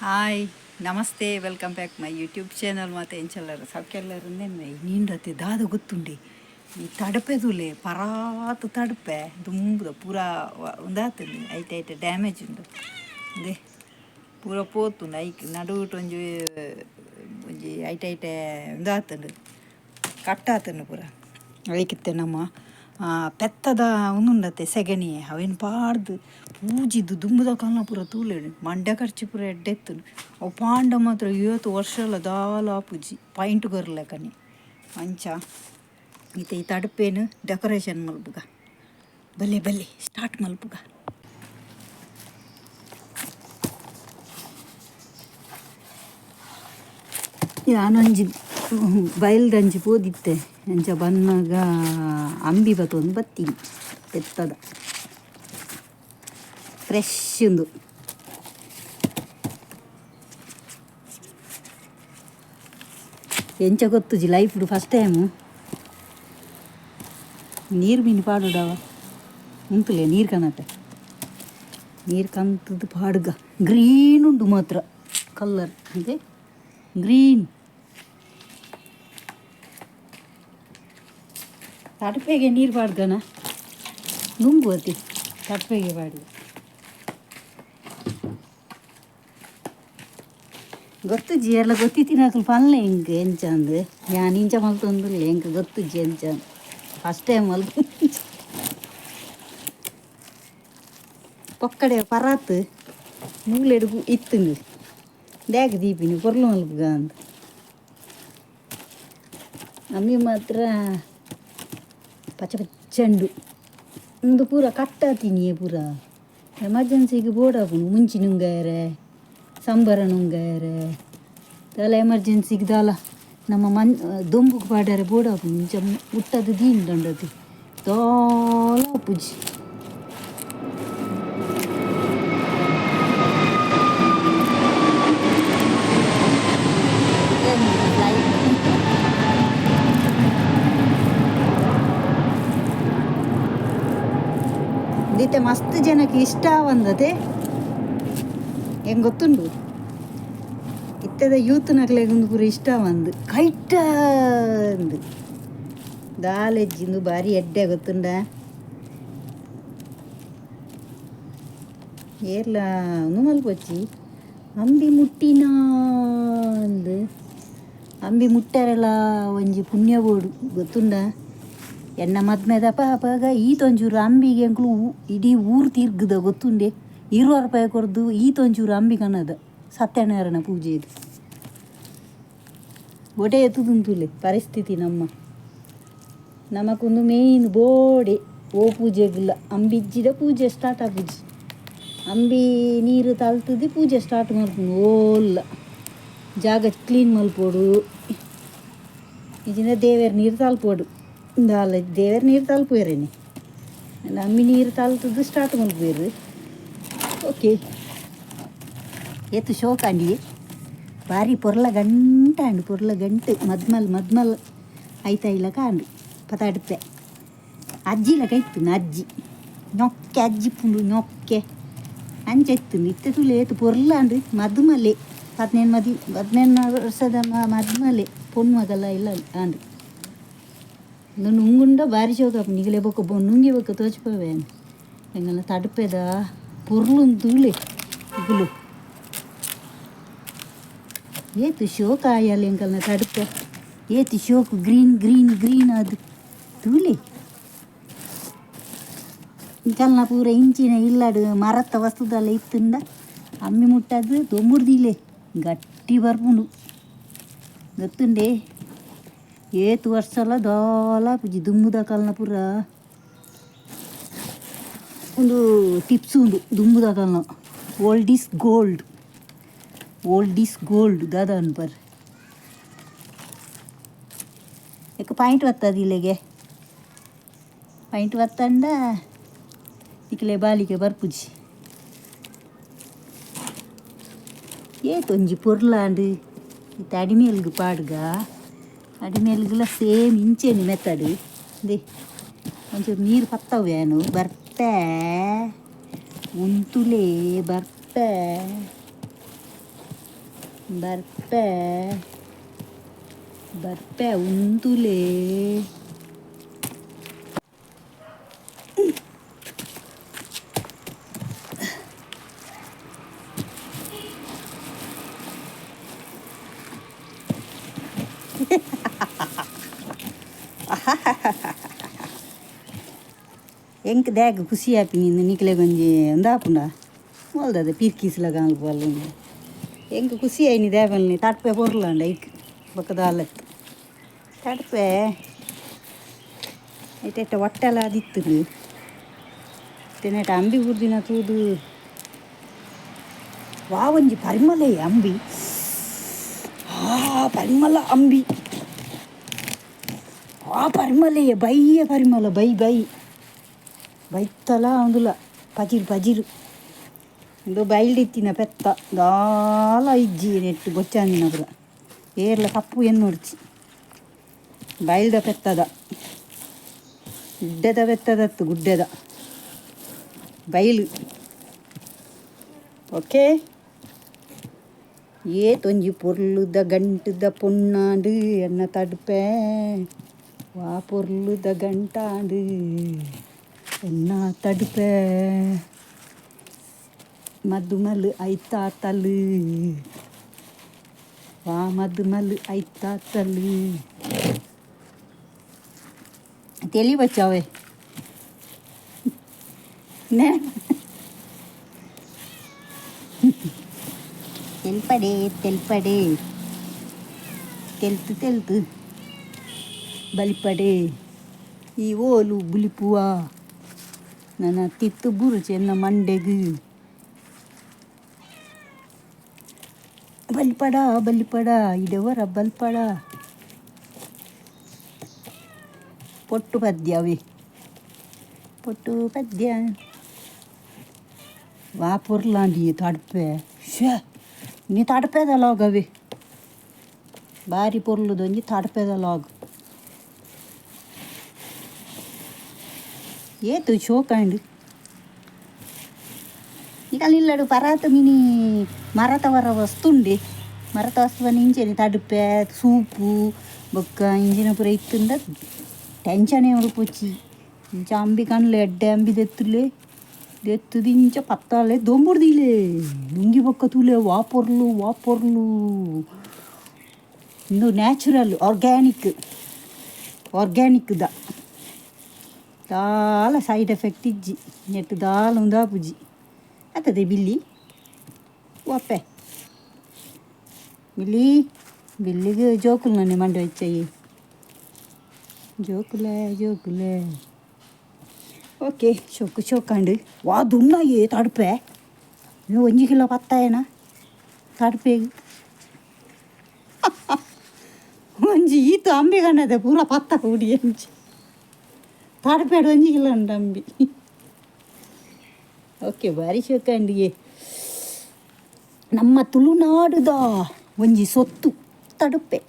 Hi, namaste, welcome back my YouTube channel. ಮಾತ ಎಂಚೆಲ್ಲರು? ಸೌಖ್ಯಲ್ಲರು? ನೀಂಡತೆ ದಾದ ಗೊತ್ತುಂಡಿ, ಈ ತಡಪೆದುಲೆ ಪರಾತ್ ತಡಪೆ ದುಂಬುದ ಪೂರ ಉಂದಾತುಂಡು. ಐತೆ ಐತೆ ಡ್ಯಾಮೇಜ್ ಉಂಡು. ಇಂದೆ ಪೂರ ಪೋತುಂಡು. ಐಕ್ ನಡುಟು ಒಂಜಿ ಒಂಜಿ ಐಟೆ ಐಟೆ ಉಂದಾತುಂಡು, ಕಟ್ಟಾತುಂಡು ಪೂರ. ಐಕಿತ್ತೆ ನಮ್ಮ ಪೆತ್ತದ ಉಂದುಂಡತೆ ಸೆಗಣಿ, ಅವೆನ್ ಪಾಡ್ದು ಪೂಜಿದ್ ದುಂಬುದ ಕಾಲ ಪೂರ ತೂಲೆಡು ಮಂಡೆ ಖರ್ಚು ಪೂರ ಎಡ್ಡೆ ಇತ್ತುಂಡು. ಅವು ಪಾಂಡ ಮಾತ್ರ ಏತ್ ವರ್ಷಲ ದಾಲ ಆಪುಜಿ, ಪೈಂಟ್ ಕೊರ್ಲೆಕನೆ ಅಂಚ. ಇತ್ತೆ ಈ ತಡ್ಪೆನ್ ಡೆಕೋರೇಷನ್ ಮಲ್ಪುಗ. ಬಲ್ಲೆ ಬಲ್ಲೆ, ಸ್ಟಾರ್ಟ್ ಮಲ್ಪುಗ. ಯಾನೊಂಜಿ ಬಯಲ್ದಂಚಿ ಪೋದಿತ್ತೆ. ಅಂಚ ಬನ್ನಗ ಅಂಬಿ ಬತ್ತೊಂದು ಬತ್ತೀನಿ, ಪೆತ್ತದ ಫ್ರೆಶ್ ಉಂದು. ಎಂಚ ಗೊತ್ತುಜಿ, ಲೈಫ್ಡು ಫಸ್ಟ್ ಟೈಮು. ನೀರು ಮೀನು ಪಾಡುಡವ ಉಂತುಲೆ, ನೀರು ಕನತೆ. ನೀರು ಕಂತದ್ದು ಪಾಡುಗ. ಗ್ರೀನ್ ಉಂಡು ಮಾತ್ರ ಕಲ್ಲರ್ ಅಂತೆ, ಗ್ರೀನ್. ತಡಪೆಗೆ ನೀರು ಪಾಡ್ಗನ ನುಂಗು ಅತಿ ತಡಪೆಗೆ ಪಾಡುಗ. ಗೊತ್ತುಜ್ಜಿ ಎಲ್ಲ ಗೊತ್ತಿತ್ತಿನಕುಲು ಪನ್ಲೆ ಎಂಕ್ ಎಂಚ ಅಂದ್. ಯಾನ್ ಇಂಚ ಮಲ್ತೊಂದುಲ್ಲೆ, ಎಂಕ್ ಗೊತ್ತುಜ್ಜಿ ಎಂಚ, ಫಸ್ಟ್ ಟೈಮ್ ಮಲ್ಪ. ಪೊಕ್ಕಡೆ ಪರಾತ್ ಮೂಲೆಡ್ ಇತ್ತುಂಡು, ದ್ಯಾಗ್ ದೀಪಿನಿ ಪೊರ್ಲು ಮಲ್ಪುಗ ಅಂದ್. ಅಮ್ಮಿ ಮಾತ್ರ ಪಚ್ಚ ಪಚ್ಚಂಡು. ಉಂದು ಪೂರ ಕಟ್ಟಾತಿನಿಯೇ ಪೂರ. ಎಮರ್ಜೆನ್ಸಿಗೆ ಬೋಡಾಪುಂಡು. ಮುಂಚಿ ನುಂಗಾಯರೆ, ಸಂಬರ ನುಂಗಾಯರೆ, ದಾಲ ಎಮರ್ಜೆನ್ಸಿಗೆ ದಾಲ ನಮ್ಮ ಮನ್ ದೊಂಬುಗು ಪಾಡರೆ ಬೋಡಾಪುಂಡು. ಇಂಚ ಮುಟ್ಟದು ದೀಂಡಂಡತಿ ದಾಲ ಆಪುಜಿ. ಇತ್ತೆ ಮಸ್ತ್ ಜನಕ್ಕೆ ಇಷ್ಟ ಆವಂದತೆ ಹೆಂಗೆ ಗೊತ್ತುಂಡು. ಇತ್ತದ ಯೂತ್ನಕ್ಲೆಗ್ ಉಂದು ಪೂರ ಇಷ್ಟ ಆವಂದು. ಕೈಟ ಅಂದು ದಾಲೆಜ್ಜಿಂದು ಬಾರಿ ಎಡ್ಡೆ ಗೊತ್ತುಂಡ. ಏರ್ಲ ಉಂದು ಮಲ್ಪೊಚ್ಚಿ. ಅಂಬಿ ಮುಟ್ಟಿನ ಅಂದು, ಅಂಬಿ ಮುಟ್ಟರೆಲ ಒಂಜಿ ಪುಣ್ಯ ಬೋಡು ಗೊತ್ತುಂಡ. ಎನ್ನ ಮದ್ಮೆದ ಪಾಪಗ ಈತೊಂಚೂರು ಅಂಬಿಗೆ ಎಂಕುಲು ಇಡೀ ಊರು ತಿರ್ಗದ ಗೊತ್ತುಂಡೆ. 20 ರೂಪಾಯಿ ಕೊರ್ದು ಈತೊಂಚೂರು ಅಂಬಿ ಕನದ ಸತ್ಯನಾರಾಯಣ ಪೂಜೆದು. ಒಡೆ ಎತ್ತುದುಂತುಲೆ ಪರಿಸ್ಥಿತಿ ನಮ್ಮ. ನಮಕೊಂದು ಮೇಯ್ನ್ ಬೋಡೆ ಓ ಪೂಜೆಗಿಲ್ಲ. ಅಂಬಿಜ್ಜಿಡ ಪೂಜೆ ಸ್ಟಾರ್ಟ್ ಆಪುಜಿ. ಅಂಬಿ ನೀರು ತಲ್ತುದು ಪೂಜೆ ಸ್ಟಾರ್ಟ್ ಮಲ್ಪುನು. ಓಲ್ಲ ಜಾಗ ಕ್ಲೀನ್ ಮಲ್ಪೊಡು, ಇಜ್ಜಿಂಡ ದೇವೆರ್ ನೀರು ತಲ್ಪೊಡು. ದಾಲ ದೇವೆರ್ ನೀರು ತಲ್ಪುವೆರೇನೆ, ಅಂಬಿ ನೀರು ತಲ್ತುದು ಸ್ಟಾರ್ಟ್ ಮಲ್ಪುವೆರ್. ಓಕೆ, ಏತ್ ಶೋಕಾಂಡಿ, ಬಾರಿ ಪೊರ್ಲ ಗಂಟ ಅಂಡು, ಪೊರ್ಲ ಗಂಟು ಮದ್ಮಲ್ ಮದ್ಮಲ್ ಐತ ಇಲ್ಲಕ ಅಂಡು. ಪತಾಡ್ಪೆ ಅಜ್ಜಿ ಲೆಕ್ಕ ಇತ್ತು. ಅಜ್ಜಿ ನೊಕ್ಕೆ, ಅಜ್ಜಿ ಪುಂಡು ನೊಕ್ಕೆ ಅಂಚ ಇತ್ತು. ಇತ್ತೆ ತೂಲೆ ಏತ್ ಪೊರ್ಲ ಅಂಡು. ಮದುಮಲೆ 15 ಮದಿ 18 ವರ್ಷದ ಮದ್ಮಲೆ ಪೊಣ್ಣು ಮಗಲ ಇಲ್ಲ ಅಂಡು. ನುಂಗುಂಡ ಬಾರಿ ಶೋಕ ನಿಗಲೆ. ಬೊಕ್ಕ ನುಂಗಿ ಬೊಕ್ಕ ತೋಚಿಪವೆ. ಎಂಗಲ್ನ ತಡ್ಪೆದ ಪೊರ್ಲುನ್ ತೂಲೆ ಇಗುಲು. ಏತ್ ಶೋಕ ಆಯಲ್ ಎಂಕಲ್ನ ತಡ್ಪೆ. ಏತ್ ಶೋಕು, ಗ್ರೀನ್ ಗ್ರೀನ್ ಗ್ರೀನ್ ಅದು ತೂಲೆ. ಇಂಕಲ್ನ ಪೂರ ಇಂಚಿನ ಇಲ್ಲಡ್ ಮರತ್ತ ವಸ್ತುದಲ್ಲ ಇತ್ತುಂಡ ಅಮ್ಮಿ ಮುಟ್ಟದು ದೊಂಬುರ್ದಿಲೆ ಗಟ್ಟಿ ಬರ್ಪುಂಡು ಗೊತ್ತುಂಡೆ. ಏತ್ ವರ್ಷಲ ದಾಲ ಆಪುಜಿ ದುಂಬುದ ಕಾಲ್ನ ಪೂರ. ಒಂದು ಟಿಪ್ಸ್ ಉಂಡು ದುಂಬುದ ಕಾಲ್ನ. Old is gold, old is gold. ದಾದ ಅನ್ಪರ್ ಎಕ್ ಪಾಯಿಂಟ್ ಬತ್ತದ ಇಲ್ಲೆಗೆ. ಪಾಯಿಂಟ್ ಬತ್ತಂಡ ಇಕ್ಲೆ ಬಾಲಿಗೆ ಬರ್ಪುಜಿ. ಏತೊಂಜಿ ಪೊರ್ಲಾಂಡ್. ಇತ್ತೆ ಅಡಿಮೇಲ್ಗ್ ಪಾಡ್ಗ. ಅಡಿಮೇಲ್ಗ್ಲ ಸೇಮ್ ಇಂಚೆನೆ ಮೆಥಡ್. ದೆ ಒಂಚೂರು ನೀರು ಪತ್ತವು ಏನು ಬರ್ತೆ ಉಂತುಲೇ ಬರ್ತೆ. ಬರ್ಪೆ ಬರ್ಪೆ ಉಂತುಲೆ. ಎಂಕ್ ದ್ಯಾಗ್ ಖುಷಿ ಆಪಿನಿ ನಿಕ್ಲೆ ಒಂಜಿ ಉಂದಾಪುಂಡ ಮೊಲ್ದದ ಪಿರ್ಕೀಸ್ ಲಗಾಂಗ್ ಬಲ್ಲು ಎಂಕ್ ಖುಷಿ ಆಯ್ನಿ ದೇವಲ್ನಿ ತಡ್ಪೆ ಪೊರ್ಲಂಡ ಐಕ್ ಬೊಕ ದಾಲತ್ ತಡ್ಪೆ ಐಟೆಟ್ಟ ಒಟ್ಟೆಲ ಆದಿತ್ತುಂಡು ತಿನೇಟ ಅಂಬಿ ಬುರ್ದಿನ ತೂದು ವಾ ಒಂಜಿ ಪರಿಮಳ ಅಂಬಿ ಆ ಪರಿಮಳ ಅಂಬಿ ಆ ಪರಿಮಳ ಬೈಯ ಪರಿಮಳ ಬೈ ಬೈ ಬೈತಲ ಉಂದುಲ ಪಜಿರು ಪಜಿರು ಉಂದು ಬೈಲ್ಡಿತ್ತಿನ ಪೆತ್ತ ದಾಲ ಇಜ್ಜಿ ನೆಟ್ಟು ಬೊಚ್ಚಾಂದಿನ ಪೂರ ಏರ್ಲ ಕಪ್ಪು ಎನ್ನೊಡ್ಚಿ ಬೈಲ್ದ ಪೆತ್ತದ ಗುಡ್ಡೆದ ಪೆತ್ತದತ್ತು ಗುಡ್ಡೆದ ಬೈಲು. ಓಕೆ ಏತೊಂಜಿ ಪೊರ್ಲುದ ಗಂಟುದ ಪೊಣ್ಣಾಂಡು ಎನ್ನ ತಡ್ಪೆ ವಾ ಪೊರ್ಲುದ ಗಂಟಾಂಡು ಎನ್ನ ತಡ್ಪೆ ಮದುಮಲ್ ಐತಾತಲು ವಾ ಮದುಮಲ್ ಐತಾತಲು ತೆಲಿ ಬಚ್ಚಾವೆ నే తెల్పడే తెల్పడే తెలుతు తెలుతు బలిపడే ಈ ಓಲು ಬುಲಿಪುವ ನನ್ನ ತಿತ್ತು ಬುರುಚಿ ಎನ್ನ ಮಂಡೆಗ್ ಬಲಿಪಡ ಬಲಿಪಡ ಇಡವರ ಬಲ್ಪಡ ಪೊಟ್ಟು ಪದ್ಯವೇ ಪೊಟ್ಟು ಪದ್ಯ ವಾ ಪೊರ್ಲಾಂಡಿ ತಡ್ಪೆ ಶೇ ನೀ ತಡ್ಪೆದ ಲಾಗ್ ಅವೇ ಬಾರಿ ಪೊರ್ಲುದೊಂಜಿ ತಡ್ಪೆದ ಲಾಗ್ ಏತು ಶೋಕಾಂಡ್ ಇಲ್ಲಡು ಪರಾತ ಮಿನಿ ಮರತ ವರ ವಸ್ತುಂಡೆ ಮರತ ವಸ್ತುವನ್ನ ಇಂಚೆನೆ ತಡುಪೆ ಸೂಪು ಬೊಕ್ಕ ಇಂಚಿನ ಪೂರ ಇತ್ತುಂಡ ಟೆನ್ಷನ್ ಉಡುಪೊಚ್ಚಿ ಇಂಚ ಅಂಬಿ ಕಣ್ಲೆ ಎಡ್ಡೆ ಅಂಬಿ ದೆತ್ತುಲೆ ದೆತ್ತುದು ಇಂಚ ಪತ್ತಾಲೆ ದೊಂಬುಡ್ದಿಲೆ ನುಂಗಿ ಬೊಕ್ಕ ತೂಲೆ ವಾಪೊರ್ಲು ವಾಪೊರ್ಲು ಇಂದು ನ್ಯಾಚುರಲ್ ಆರ್ಗ್ಯಾನಿಕ್ ಆರ್ಗ್ಯಾನಿಕ್ ದ ದಾಲ ಸೈಡ್ ಎಫೆಕ್ಟ್ ಇಜ್ಜಿ ನೆಟ್ ದಾಲ ಉಂದಾಪುಜಿ ಅತ್ತದೆ ಬಿಲ್ಲಿ ಒಪ್ಪೆ ಬಿಲ್ಲಿ ಬಿಲ್ಲಿಗೆ ಜೋಕುಲು ನನ್ನೆ ಮಂಡೆ വെಚ್ಚಯಿ ಜೋಕುಲೆ ಜೋಕುಲೆ. ಓಕೆ ಶೋಕು ಶೋಕಂಡು ವಾ ದುಣ್ಣಯೇ ತಡುಪೆ ನೀವು ಒಂಜಿ ಕಿಲೋ ಪತ್ತಾಯನ ತಡುಪೆ ಒಂಜಿ ಈತು ಅಂಬಿ ಕಣ್ಣದೆ ಪೂರ ಪತ್ತ ಕೂಡಿ ಅಂಚಿ ತಡುಪೇಡು ಒಂಜಿ ಕಿಲೋ ಉಂಡು ಅಂಬಿ. ಓಕೆ ಬಾರಿ ಶೋಕಂಡಿಯೇ ನಮ್ಮ ತುಳುನಾಡುದ ಒಂಜಿ ಸೊತ್ತು ತಡುಪೆ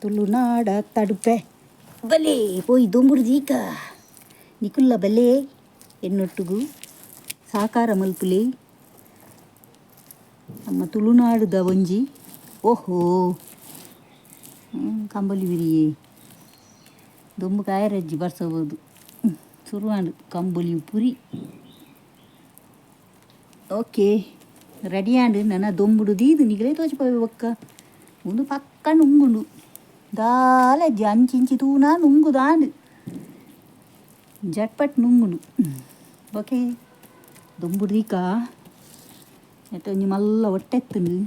ತುಳುನಾಡ ತಡುಪೆ ಬಲೆ ಪೋಯಿ ದೊಂಬುಡ್ದೀಕ ನಿಕುಲ್ಲ ಬಲೆ ಎನ್ನೊಟ್ಟುಗು ಸಾಕಾರ ಮಲ್ಪುಲೆ ನಮ್ಮ ತುಳುನಾಡುದ ಒಂಜಿ ಓಹೋ ಕಂಬಲಿ ಬಿರಿಯೇ ದೊಂಬು ಕಾಯರಜ್ಜಿ ಬರ್ಸಬಹುದು ಶುರುವಾಂಡು ಕಂಬೊಲಿ ಪುರಿ. ಓಕೆ ರೆಡಿ ಆಂಡ್ ನನ ದೊಂಬುಡು ದೀದು ನಿಗಲೇ ತೋಚಿಪೋವೆ ಬೊಕ್ಕ ಉಂದು ಪಕ್ಕ ನುಂಗುಂಡು ದಾಲ ಅಂಚಿಂಚಿ ತೂನಾ ನುಂಗುದಾಂಡ್ ಜಟ್ಪಟ್ ನುಂಗುಂಡು. ಓಕೆ ದೊಂಬುಡು ದೀಕ ನೆತ್ತ ಒಂಜಿ ಮಲ್ಲ ಹೊಟ್ಟೆ ಎತ್ತುಂಡು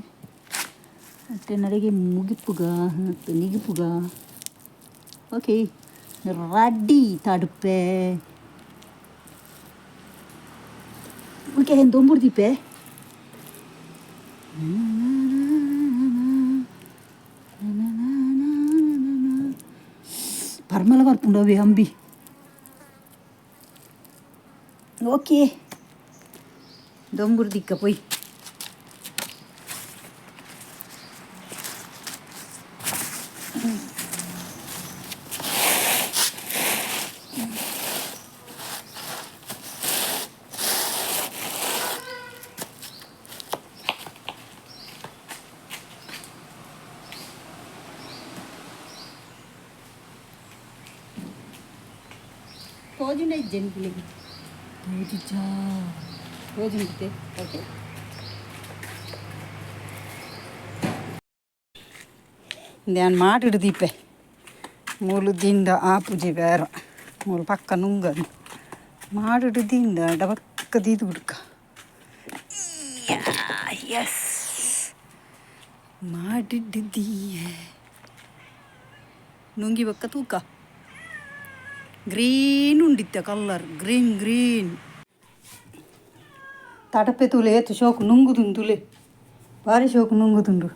ಹೊಟ್ಟೆ ನಡೆಗೆ ಮುಗಿಪುಗ ಮತ್ತು ನಿಗಿಪುಗ. ಓಕೆ ರೆಡಿ ತಡುಪೆ. ಓಕೆ ದೊಂಬುಡು ದೀಪೆ ಪರ್ಮಲ ಬರ್ಪುಂಡವೆ ಅಂಬಿ. ಓಕೆ ದೊಂಬುಡು ದಿಕ್ಕ ಪೋಯ್. ತೋಜುಂಡ ಇಜ್ಜೆ ನಿಕ್ಲೆಗ್? ತೋಜುಜಾ? ತೋಜುಂಡಿತ್ತೆ. ಓಕೆ, ನಾನು ಮಾಡಿಡು ದೀಪೆ. ಮೂಲು ದಿಂಡ ಆಪುಜಿ ಬೇರ. ಮೂಲು ಪಕ್ಕ ನುಂಗನು ಮಾಡಿಡು ದಿಂಡ ಡಬಕ್ಕ ದೀದು ಹುಡ್ಕ. ಎಸ್, ಮಾಡಿಡ್ದೀಯ. ನುಂಗಿ ಬೊಕ್ಕ ತೂಕ ಗ್ರೀನ್ ಉಂಡಿತ್ತ ಕಲ್ಲರ್, ಗ್ರೀನ್ ಗ್ರೀನ್. ತಡಪೆ ತೂಲೆ ಏತು ಶೋಕು ನುಂಗುದುಂಡು. ತೂಲೆ, ಭಾರಿ ಶೋಕು ನುಂಗುದುಂಡು.